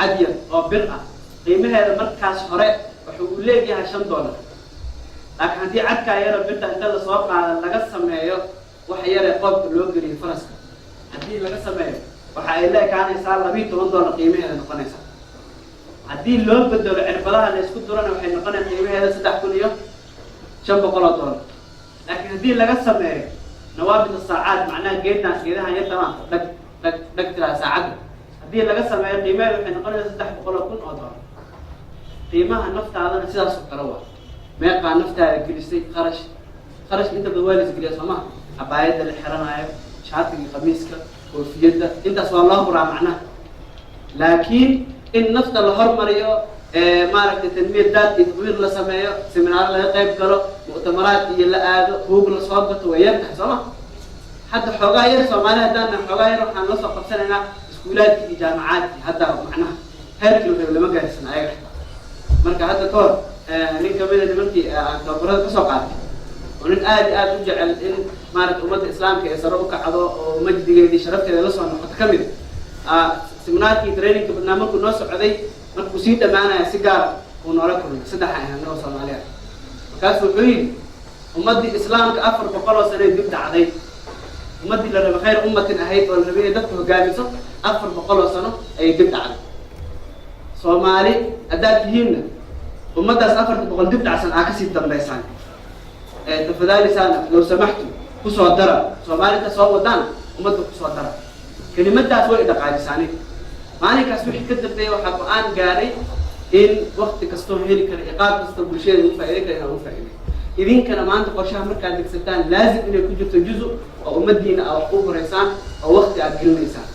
Cad yar oo bir ah qiimaheeda markaas hore wuxuu u leegyahay $5, laakiin haddii cadkaa yaro birta inta lasoo qaada laga sameeyo waxa yaree qoobka loo geliyo faraska, haddii laga sameeyo, waxa ay la ekaanaysaa $12 qiimaheeda noqonaysaa. Haddii loo bedelo cirbadaha la isku durana, waxay noqonaya qiimaheeda $3500. Laakiin haddii laga sameeyo nawaabid saacaad, macnaha geeddan, geedahan yartama dhag dhag dhag tiraa saacadda, haddii laga sameeyo, qiimaheeda waxay noqonaysaa $300,000. Qiimaha naftaadana sidaas oo kale waa. Meeqaa naftaada gelisay kharash? Kharashka inta badan waa la isgeliya, soo maha? Cabaayadda la xiranaayo, shaatiga, khamiiska, koofiyadda, intaas waa loo huraa macnaha. Laakiin in nafta la hormariyo, maaragtay, تنمية ذات iyo تطوير la sameeyo, seminaaro laga qayb galo, mu'tamaraad iyo la aado, buug la soo gato, way yar tahay, soo ma? Hadda xoogaa yar Soomaali haddaan xoogaa yar waxaan la soo qabsanaynaa iskuulaadkii iyo jaamacaadkii. Hadda macnaha heerkii la rabo lama gaarsan ayaga xitaa. Marka hadda ka hor nin kamida nimankii aan tababarada kasoo qaatay, oo nin aad iyo aad u jecel in maaragta ummadda Islaamka ee sare u kacdo oo majdigeedii sharafteeda la soo noqoto kamid ah, seminaarkii trainingka badnaa markuu noo socday, markuu sii dhammaanaya, si gaara uu noola kulmay, saddex ahan oo Soomaaliya. Markaasu wuxuu yidhi: "Ummaddii Islaamka 400 oo sane dib dhacday. Ummaddii la rabay خير أمة ahayd oo la rabay inay dadka hogaamiso, 400 oo sano ayay dib dhacday. Soomaali haddaad tihiinna, ummaddaas 400 dib dhacsan aa kasii dambaysaan. Tafadaalisaan, لو سمحتم, kusoo dara Soomaalinta soo wadaan, ummadda kusoo dara." Kelimadaas way dhaqaajisaani. Maalinkaas wixii ka dambeeya waxaa go-aan gaaray in wakti kastoo heli kara iyo qaab kastoo bulshada ugu faa'iday kara inaan ugu faa'iday. Idinkana maanta qorshaha markaad degsataan, laazim inay ku jirto juzu oo ummaddiina aa wax u horeysaan oo wakti aad gelinaysaan.